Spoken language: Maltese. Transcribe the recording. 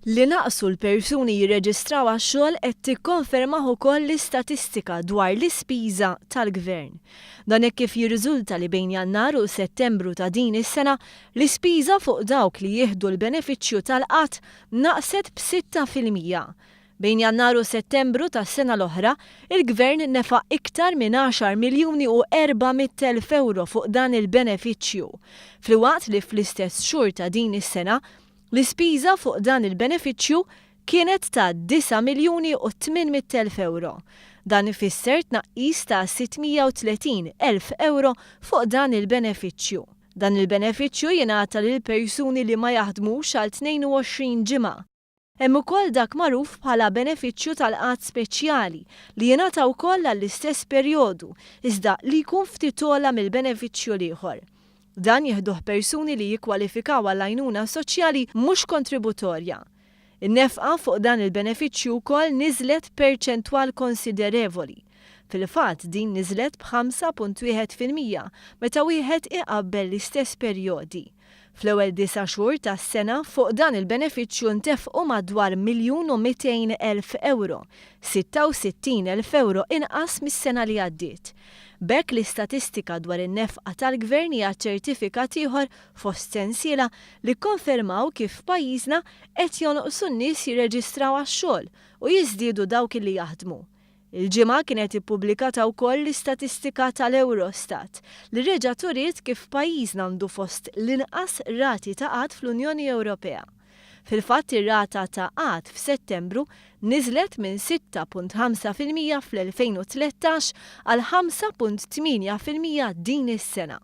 Li naqsu l-persuni jirreġistraw għax-xogħol qed tikkonfermah ukoll l-istatistika dwar l-ispiża tal-Gvern. Dan hekk kif jirriżulta li bejn Jannar u Settembru ta' din is-sena, l-ispiża fuq dawk li jieħdu l-benefiċċju tal-qgħad naqset b'6%. Bejn Jannar u Settembru tas-sena l-oħra, il-Gvern nefaq iktar minn għaxar miljuni u 400,000 ewro fuq dan il-benefiċċju. Filwaqt li fl-istess xhur ta' din is-sena, L-ispiża fuq dan il-benefiċċju kienet ta' 9,800,000 ewro. Dan ifisser tnaqqis ta' 630,000 ewro fuq dan il-benefiċċju. Dan il-benefiċċju jingħata lil persuni li ma jaħdmux għal 22 ġimgħa. Hemm ukoll dak magħruf bħala benefiċċju tal-qgħad speċjali li jingħata wkoll għall-istess perjodu iżda li jkun ftit ogħla mill-benefiċċju l-ieħor. Dan jieħduh persuni li jikkwalifikaw għall-għajnuna soċjali mhux kontributorja. In-nefqa fuq dan il-benefiċċju wkoll niżlet b'perċentwal konsiderevoli. Fil-fatt din niżlet b'5.1% meta wieħed iqabbel l-istess perjodi. Fl-ewwel disa' xhur tas-sena fuq dan il-benefiċċju ntefqu madwar 1,200,000 ewro, 66,000 ewro inqas mis-sena li għaddiet. B'hekk l-istatistika dwar in-nefqa tal-Gvern hija ċertifikat ieħor fost sensiela li kkonfermaw kif f'pajjiżna qed jonqsu n-nies jirreġistraw għax-xogħol u jiżdiedu dawk li jaħdmu. Il-Ġimgħa kienet ippubblikata wkoll l-istatistika tal-Eurostat li reġgħet uriet kif pajjiżna għandu fost l-inqas rati ta' qgħad fl-Unjoni Ewropea. Fil-fatt ir-rata ta' qgħad f'Settembru niżlet minn 6.5% fl-2013 għal 5.8% din is-sena.